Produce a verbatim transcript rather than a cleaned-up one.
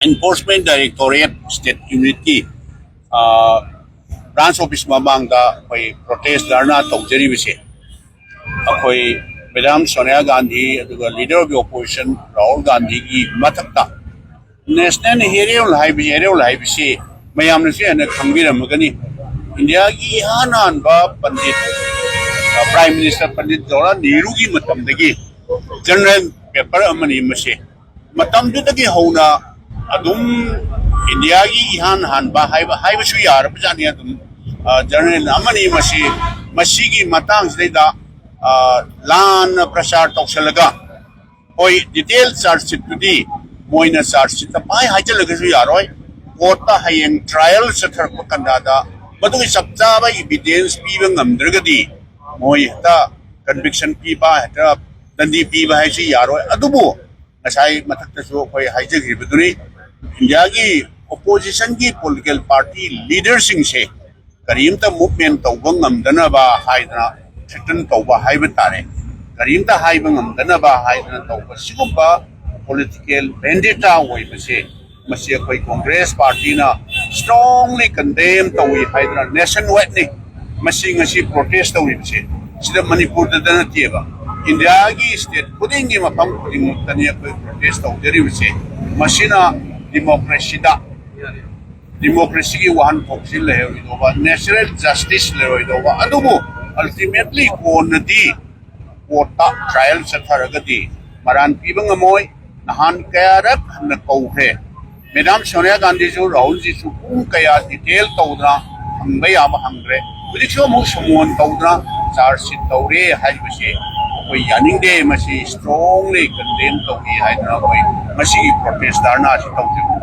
Enforcement Directorate State Unitꯀꯤ branch office ꯃꯃꯥꯡꯗ ꯑꯩꯈꯣꯏ protest ꯙꯔꯅꯥ ꯇꯧꯖꯔꯤꯕꯁꯦ, ꯑꯩꯈꯣꯏ ꯃꯦꯗꯥꯝ ꯁꯣꯅꯤꯌꯥ ꯒꯥꯟꯙꯤ ꯑꯗꯨꯒ leader of the opposition Rahul ꯒꯥꯟꯙꯤꯒꯤ ꯃꯊꯛꯇ national hero ꯍꯥꯏꯕ, hero ꯍꯥꯏꯕꯁꯤ ꯃꯌꯥꯝꯅꯁꯨ ꯍꯦꯟꯅ ꯈꯪꯕꯤꯔꯝꯃꯒꯅꯤ꯫ ꯏꯟꯗꯤꯌꯥꯒꯤ ꯏꯍꯥꯟ ꯍꯥꯟꯕ ꯄꯟꯗꯤꯠ, Prime Minister ꯄꯟꯗꯤꯠ ꯖꯋꯥꯍꯔꯂꯥꯜ ꯅꯦꯍꯔꯨꯒꯤ ꯃꯇꯝꯗꯒꯤ general paper ꯑꯃꯅꯤ ꯃꯁꯤ꯫ ꯃꯇꯝꯗꯨꯗꯒꯤ ꯍꯧꯅ ꯑꯗꯨꯝ ꯏꯟꯗꯤꯌꯥꯒꯤ ꯏꯍꯥꯟ ꯍꯥꯟꯕ ꯍꯥꯏꯕ, ꯍꯥꯏꯕꯁꯨ ꯌꯥꯔꯕꯖꯥꯠꯅꯤ꯫ ꯑꯗꯨꯝ, ꯑ, general ꯑꯃꯅꯤ ꯃꯁꯤ꯫ ꯃꯁꯤꯒꯤ ꯃꯇꯥꯡꯁꯤꯗꯩꯗ, ꯑ, ꯂꯥꯟꯅ ꯄ꯭ꯔꯆꯥꯔ ꯇꯧꯁꯜꯂꯒ, ꯍꯣꯏ, detail charge sheetꯇꯨꯗꯤ ꯃꯣꯏꯅ charge sheetꯇ ꯄꯥꯏ ꯍꯥꯏꯖꯤꯜꯂꯒꯁꯨ ꯌꯥꯔꯣꯏ꯫ Courtꯇ ꯍꯌꯦꯡ trial ꯆꯠꯊꯔꯛꯄ ꯀꯟꯗꯥꯗ ꯃꯗꯨꯒꯤ ꯆꯞ ꯆꯥꯕ evidence ꯄꯤꯕ ꯉꯝꯗ꯭ꯔꯒꯗꯤ ꯃꯣꯏ ꯍꯦꯛꯇ conviction ꯄꯤꯕ, ꯍꯦꯛꯇ ꯗꯟꯗꯤ ꯄꯤꯕ ꯍꯥꯏꯁꯤ ꯌꯥꯔꯣꯏ꯫ ꯑꯗꯨꯕꯨ ꯉꯁꯥꯏ ꯃꯊꯛꯇꯁꯨ ꯑꯩꯈꯣꯏ ꯍꯥꯏꯖꯈꯤꯕꯗꯨꯅꯤ, ꯏꯟꯗꯤꯌꯥꯒꯤ oppositionꯒꯤ political party leaderꯁꯤꯡꯁꯦ ꯀꯔꯤꯝꯇ movement ꯇꯧꯕ ꯉꯝꯗꯅꯕ ꯍꯥꯏꯗꯅ threaten ꯇꯧꯕ ꯍꯥꯏꯕ ꯇꯥꯔꯦ, ꯀꯔꯤꯝꯇ ꯍꯥꯏꯕ ꯉꯝꯗꯅꯕ ꯍꯥꯏꯗꯅ ꯇꯧꯕ ꯁꯤꯒꯨꯝꯕ political vendetta ꯑꯣꯏꯕꯁꯦ, ꯃꯁꯤ ꯑꯩꯈꯣꯏ Congress partyꯅ strongly condemn ꯇꯧꯏ ꯍꯥꯏꯗꯅ nationwideꯅꯤ꯫ ꯃꯁꯤ ꯉꯁꯤ protest ꯇꯧꯔꯤꯕꯁꯦ ꯁꯤꯗ ꯃꯅꯤꯄꯨꯔꯗꯇ ꯅꯠꯇꯦꯕ, ꯏꯟꯗꯤꯌꯥꯒꯤ state ꯈꯨꯗꯤꯡꯒꯤ ꯃꯐꯝ ꯈꯨꯗꯤꯡꯃꯛꯇꯅꯤ ꯑꯩꯈꯣꯏ protest ꯇꯧꯖꯔꯤꯕꯁꯦ꯫ ꯃꯁꯤꯅ democracyꯗ, democracyꯒꯤ ꯋꯥꯍꯟꯊꯣꯛꯁꯤ ꯂꯩꯔꯣꯏꯗꯧꯕ, natural justice ꯂꯩꯔꯣꯏꯗꯧꯕ꯫ ꯑꯗꯨꯕꯨ ultimately ꯀꯣꯟꯅꯗꯤ courtꯇ trial ꯆꯠꯊꯔꯒꯗꯤ ꯃꯔꯥꯟ ꯄꯤꯕ ꯉꯝꯃꯣꯏ꯫ ꯅꯍꯥꯟ ꯀꯌꯥꯔꯛ ꯍꯟꯅ ꯀꯧꯈ꯭ꯔꯦ꯫ ꯃꯦꯗꯥꯝ ꯁꯣꯅꯤꯌꯥ ꯒꯥꯟꯙꯤꯁꯨ ꯔꯥꯍꯨꯜꯖꯤꯁꯨ ꯄꯨꯡ ꯀꯌꯥ detail ꯇꯧꯗꯅ ꯍꯪꯕ ꯌꯥꯕ ꯍꯪꯗ꯭ꯔꯦ꯫ ꯍꯧꯖꯤꯛꯁꯨ ꯑꯃꯨꯛ summon ꯇꯧꯗꯅ charge sheet ꯇꯧꯔꯦ ꯍꯥꯏꯔꯤꯕꯁꯤ ꯑꯩꯈꯣꯏ ꯌꯥꯅꯤꯡꯗꯦ꯫ ꯃꯁꯤ strongly condemn ꯇꯧꯏ ꯍꯥꯏꯗꯅ ꯑꯩꯈꯣꯏ ꯉꯁꯤꯒꯤ protest ꯙꯔꯅꯥꯁꯤ ꯇꯧꯖꯕꯅꯤ꯫